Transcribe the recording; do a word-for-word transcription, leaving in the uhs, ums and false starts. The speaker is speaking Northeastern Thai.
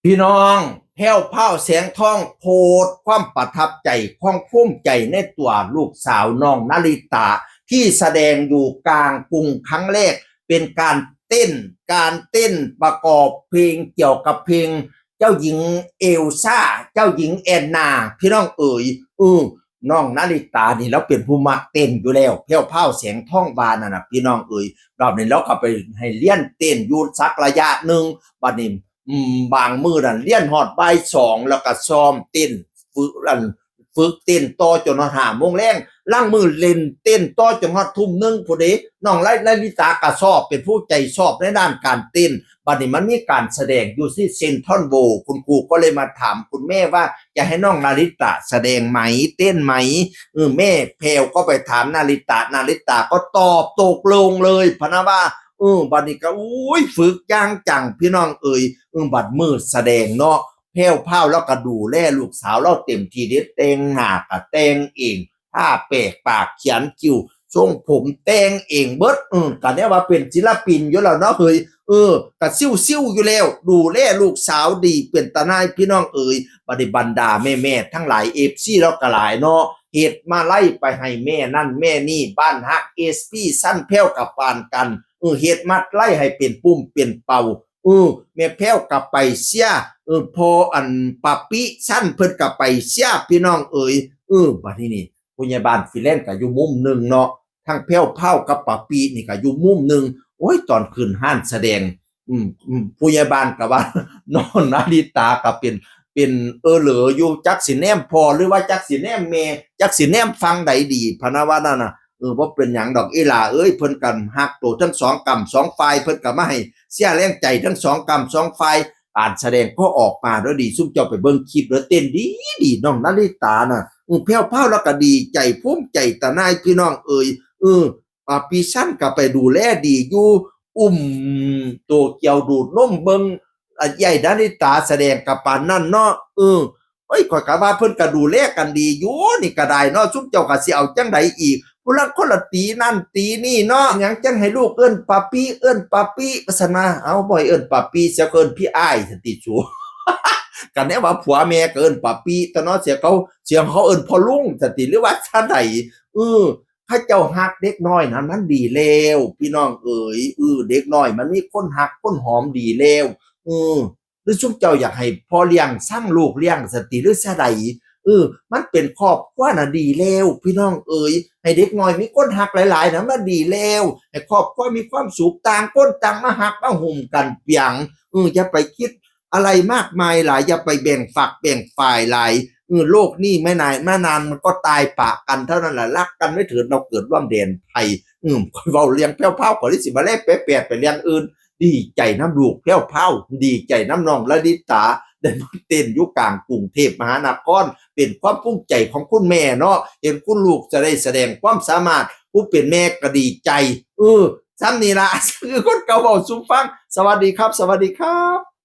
พี่น้อง แพ้วพราว แสงทอง โพสต์ความประทับใจ ความภูมิใจในตัวลูกสาวน้องนาริตา ที่แสดงอยู่กลางกรุงครั้งแรก เป็นการเต้น การเต้นประกอบเพลงเกี่ยวกับเพลงเจ้าหญิงเอลซ่า เจ้าหญิงแอนนา พี่น้องเอ๋ย เออ น้องนาริตานี่ลาวเป็นผู้มักเต้นอยู่แล้ว แพ้วพราว แสงทองว่านั่นน่ะ พี่น้องเอ๋ย รอบนี้ลาวก็ไปให้เรียนเต้นอยู่สักระยะหนึ่ง บัดนี้ อืม บางมื้อนั่นเรียนฮอดบ่ายสอง แล้วก็ซ้อมเต้น ฝึก อัน ฝึกเต้นต่อจนฮอดห้าโมงแลง ลางมื้อเล่นเต้นต่อจนฮอดทุ่มหนึ่งพู้นเด้ น้องไล นาริตาก็ชอบ เป็นผู้ใจชอบในด้านการเต้น บัดนี้มันมีการแสดงอยู่ที่เซ็นทรัลเวิลด์ คุณครูก็เลยมาถามคุณแม่ว่า จะให้น้องนาริตาแสดงไหม เต้นไหม เออ แม่แพ้วก็ไปถามนาริตา นาริตาก็ตอบตกลงเลย พะนะว่า เออ บัดนี้ก็ อุ้ย ฝึกอย่างจัง พี่น้องเอ๋ย เออ บัดมื้อแสดงเนาะ แพ้วพราวลาวก็ดูแลลูกสาวลาวเต็มที่เด้ แต่งหน้าก็แต่งเอง ทาแปะปาก เขียนคิ้ว ทรงผมแต่งเองเบิด เออ ก็แนวว่าเป็นศิลปินอยู่แล้วเนาะเฮ้ย เออ ก็ซิ่วๆอยู่แล้ว ดูแลลูกสาวดีเป็นตาหน่าย พี่น้องเอ๋ย บัดนี้บรรดาแม่ๆทั้งหลาย เอฟซีลาวก็หลายเนาะ เฮ็ดมาลัยไปให้แม่นั่นแม่นี่ บ้านฮัก เอสพี ซั้น แพ้วก็ปานกัน เออ เฮ็ดมาลัยให้เป็นปุ่มเป็นเป่า เออ แม่แพ้วก็ไปเชียร์ เออ พ่ออันปาปี้ ซั้น เพิ่นก็ไปเชียร์ พี่น้องเอ๋ย เออ บัดนี้นี่ ผู้ใหญ่บ้านฟินแลนด์ก็อยู่มุมหนึ่งเนาะ ทั้งแพ้วพราวกับปาปี้นี่ก็อยู่มุมหนึ่ง โอ้ย ตอนขึ้นฮานแสดง อืม อืม ผู้ใหญ่บ้านก็ว่า น้องนาริตาก็เป็น เป็นเออเหลออยู่ จักสิแนมพ่อหรือว่าจักสิแนมแม่ จักสิแนมฝั่งใดดี พะนะว่านั่นน่ะ เออ บ่เป็นหยังดอกอีหล่าเอ้ย เพิ่นก็ฮักโตทั้งสองก้ำสองฝ่าย เพิ่นก็มาให้เชียร์แรงใจทั้งสองก้ำสองฝ่าย การแสดงก็ออกมาด้วยดี ซุมเจ้าไปเบิ่งคลิปเด้อ เต้นดีดี น้องนาริตาน่ะ เออ แพ้วพราวลาวก็ดีใจ ภูมิใจตาหน่าย พี่น้องเอ๋ย เออ อ่า ปาปี้ ซั้น ก็ไปดูแลดีอยู่ อุ้มโตเกียวดูดนมเบิ่ง อ่า เอื้อยนาริตาแสดงก็ปานนั้นเนาะ เออ เอ้ย ข้อยก็ว่าเพิ่นก็ดูแลกันดีอยู่ นี่ก็ได้เนาะ ซุมเจ้าก็สิเอาจั่งใดอีก ผู้ลางคนละตีนั่นตีนี่เนาะ หยังจั่งให้ลูกเอิ้นปาปี้ เอิ้นปาปี้ ว่าซั่นนะ เอ้า บ่ให้เอิ้นปาปี้ เสียก็เอิ้นพี่อ้าย ซั่นติสู ก็แนวว่าผัวแม่ก็เอิ้นปาปี้ แต่เนาะ เสียเขา เสียเขาเอิ้นพ่อลุง ซั่นติ หรือว่าซั่นใด เออ เขาเจ้าฮักเด็กน้อยนั้นมันดีแล้ว พี่น้องเอ๋ย เออ เด็กน้อยมันมีคนฮักคนหอมดีแล้ว เออ หรือซุมเจ้าอยากให้พ่อเลี้ยงซังลูกเลี้ยง ซั่นติ หรือซะใด เออ มันเป็นครอบครัวน่ะดีแล้ว พี่น้องเอ๋ย ให้เด็กน้อยมีคนฮักหลายๆน่ะมันดีแล้ว ให้ครอบครัวมีความสุข ต่างคนต่างมาฮักมาหุ้มกันเปียง เออ อย่าไปคิดอะไรมากมายหลาย อย่าไปแบ่งฝักแบ่งฝ่ายหลาย เออ โลกนี้ไม่นาน ไม่นานมันก็ตายปะกันเท่านั้นแหละ รักกันไว้เถิด เราเกิดร่วมแดนไทย อืม ข้อยเว้าเรื่องแพ้วพราว ข้อยเลยสิมาแลแปะๆไปเรื่องอื่น ดีใจนำลูกแพ้วพราว ดีใจนำน้องนาริตา ได้มาเต้นอยู่กลางกรุงเทพมหานคร เป็นความภูมิใจของคุณแม่เนาะ เห็นคุณลูกจะได้แสดงความสามารถ ผู้เป็นแม่ก็ดีใจ เออ ส่ำนี้ล่ะ คือคนเก่าเว้าสู่ฟัง สวัสดีครับ สวัสดีครับ